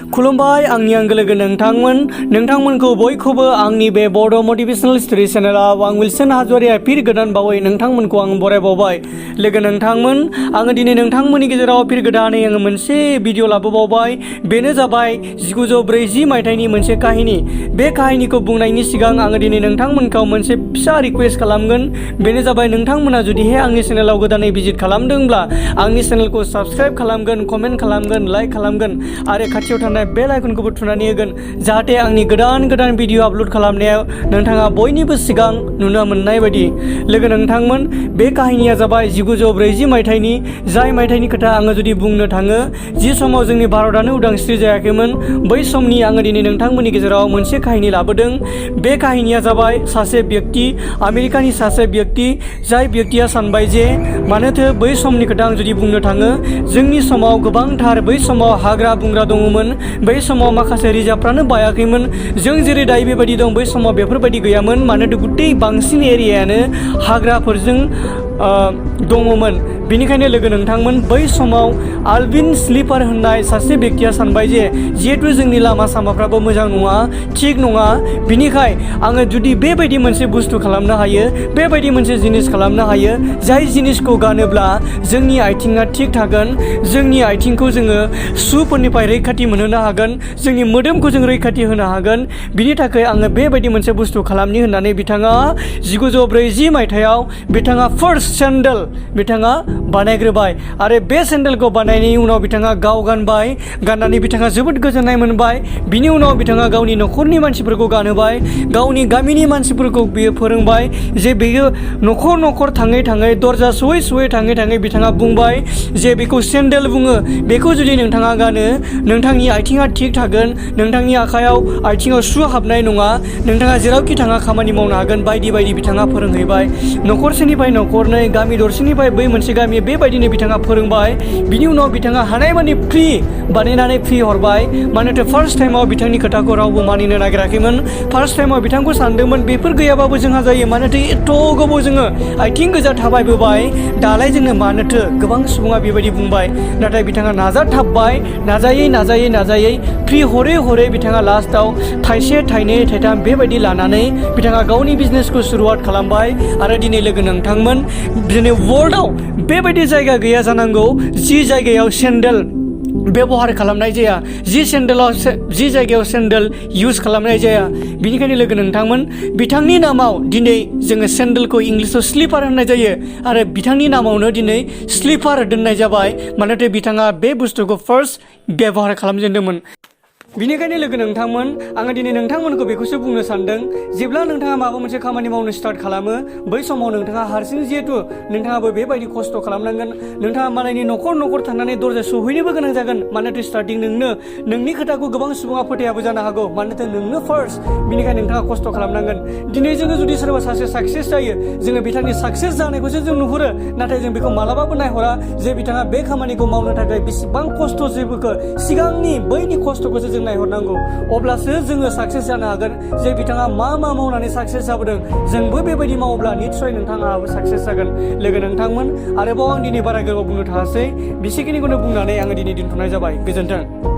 खुलुमबाय आंनि आंगो लोगो नोंथांमोनखौ बयखौबो आंनि बे बड' मटिभेशनेल स्ट'री चेनेलाव आं विल्सन हाज'वारिया फिर गोदान बावै नोंथांमोनखौ आं बरायबावबाय। लोगो नोंथांमोन, आङो दिनै नोंथांमोननि गेजेराव फिर गोदानै आङो मोनसे भिडिअ लाबोबावबाय। बेनो जाबाय 1940 मायथाइनि मोनसे काहिनी। बे काहिनीखौ बुंनायनि सिगां आङो दिनै नोंथांमोनखौ मोनसे फिसा रिक्वेस्ट खालामगोन। बेनो जाबाय नोंथांमोना जुदिहाय आंनि चेनेलाव गोदानै भिजिट खालामदोंब्ला आंनि चेनेलखौ साबस्क्राइब खालामगोन, कमेन्ट खालामगोन, लाइक खालामगोन आरो खाथियाव थानाय बेल आइकनखौबो थुनानै होगोन, जाहाथे आंनि गोदान भिडिअ आपल'ड खालामनायाव नोंथाङा बयनिबो सिगां नुनो मोननाय बायदि। लोगो नोंथांमोन, बे काहिनीया जाबाय 1940 मायथाइनि, जाय मायथाइनि खोथा आङो जुदि बुंनो थाङो, जि समाव जोंनि भारतआनो उदांस्रि जायाखैमोन, बै समनि आङो दिनै नोंथांमोननि गेजेराव मोनसे काहिनी लाबोदों। बे काहिनीया जाबाय सासे व्यक्ति, आमेरिकानि सासे व्यक्ति, जाय व्यक्तिया सानबाय जे मानोथो बै समनि खोथा आं जुदि बुंनो थाङो, जोंनि समाव गोबांथार बै समाव हाग्रा बंग्रा दङमोन, बै समाव माखासे रिजार्भफ्रानो बायाखैमोन। जों जेरै दायो बेबायदि दं, बै समाव बेफोरबायदि गैयामोन। मानोथो गुतै बांसिन एरियायानो हाग्राफोरजों दङमोन। बेनिखायनो लोगो नोंथांमोन, बै समाव आल्विन स्लिपार होननाय सासे व्यक्तिया सानबाय जे जिहेथु जोंनि लामा सामाफ्राबो मोजां नङा, थिग नङा, बिनिखाय आङो जुदि बेबायदि मोनसे बुस्थु खालामनो हायो, बेबायदि मोनसे जिनिस खालामनो हायो, जाय जिनिसखौ गानोब्ला जोंनि आथिङा थिग थागोन, जोंनि आथिंखौ जोङो सुफोरनिफ्राय रैखाथि मोनहोनो हागोन, जोंनि मोदोमखौ जों रैखाथि होनो हागोन। बिनि थाखाय आङो बेबायदि मोनसे बुस्थु खालामनि होननानै बिथाङा 1940 मायथाइयाव बिथाङा फार्स्ट सेन्डेल बिथाङा बानायग्रोबाय। आरो बे सेन्डेलखौ बानायनायनि उनाव बिथाङा गाव गानबाय, गाननानै बिथाङा जोबोद गोजोननाय मोनबाय। बिनि उनाव बिथाङा गावनि न'खरनि मानसिफोरखौ गानहोबाय, गावनि गामिनि मानसिफोरखौ बियो फोरोंबाय जे बेयो न'खर न'खर थाङै थाङै, दरजा सयै थाङै थाङै बिथाङा बुंबाय जे बेखौ सेन्डेल बुङो, बेखौ जुदि नोंथाङा गानो, नोंथांनि आथिङा थिग थागोन, नोंथांनि आथिङाव सु हाबनाय नङा, नोंथाङा जेरावखि थाङा खामानि मावनो हागोन, बायदि बायदि बिथाङा फोरोंहैबाय। न'खरसेनिफ्राय न'खरनै, गामि दरसेनिफ्राय बै मोनसे गामि, बेबायदिनो बिथाङा फोरोंबाय। बिनि उनाव बिथाङा हानायमानि फ्रि बानायनानै फ्रि हरबाय। मानोथो फार्स्ट टाइमाव बिथांनि खोथाखौ रावबो मानिनो नागिराखैमोन। फार्स्ट टाइमाव बिथांखौ सानदोंमोन बेफोर गैयाबाबो जोंहा जायो, मानोथो एथ' गोबाव जोङो आथिं गोजा थाबायबोबाय, दालाय जोङो मानोथो, गोबां सुबुङा बेबायदि बुंबाय। नाथाय बिथाङा नाजाथाबबाय, नाजायै फ्रि हरै बिथाङा लास्टआव थाइसे, थाइनै, थाइथाम बेबायदि लानानै बिथाङा गावनि बिजनेसखौ सुरुवात खालामबाय। आरो दिनै लोगो नोंथांमोन, दिनै वर्ल्डआव बेबायदि जायगा गैया जानांगौ जि जायगायाव सेन्डेल बेबहार खालामनाय जाया, जि जायगायाव सेन्डेल इउज खालामनाय जाया। बिनिखायनो लोगो नोंथांमोन, बिथांनि नामाव दिनै जोङो सेन्डेलखौ इंलिसाव स्लिपार होननाय जायो, आरो बिथांनि नामावनो दिनै स्लिपार दोननाय जाबाय। मानोथो बिथाङा बे बुस्थुखौ फार्स्ट बेबहार खालामजेनदोंमोन। बिनिखायनो लोगो नोंथांमोन, आङो दिनै नोंथांमोनखौ बेखौसो बुंनो सानदों, जेब्ला नोंथाङा माबा मोनसे खामानि मावनो स्टार्ट खालामो, बै समाव नोंथाङा हारसिं, जिहेथु नोंथाङाबो बेबायदि खस्थ' खालामनांगोन। नोंथाङा मालायनि न'खर थांनानै दरजा सहैनोबो गोनां जागोन। मानोथो स्टार्टिं नोंनि खोथाखौ गोबां सुबुङा फोथायाबो जानो हागौ, मानोथो नोंनो फार्स्ट। बिनिखायनो नोंथाङा खस्थ' खालामनांगोन। दिनै जोङो जुदि सोरबा सासे साक्सेस जायो, जोङो बिथांनि साक्सेस जानायखौसो जों नुहुरो, नाथाय जों बेखौ मालाबाबो नायहरा जे बिथाङा बे खामानिखौ मावनो थाखाय बेसेबां खस्थ' जेबोखो, सिगांनि बैनि खस्थ'खौसो जों नायहरनांगौ। अब्लासो जोङो साक्सेस जानो हागोन जे बिथाङा मा मावनानै साक्सेस जाबोदों, जोंबो बेबायदि मावोब्ला निस्सय नोंथाङाबो साक्सेस जागोन। लोगो नोंथांमोन, आरोबाव आं दिनै बारा गोबाव बुंनो थाङासै, बिसेखिनिखौनो बुंनानै आङो दिनै दोनथ'नाय जाबाय। गोजोन्थों।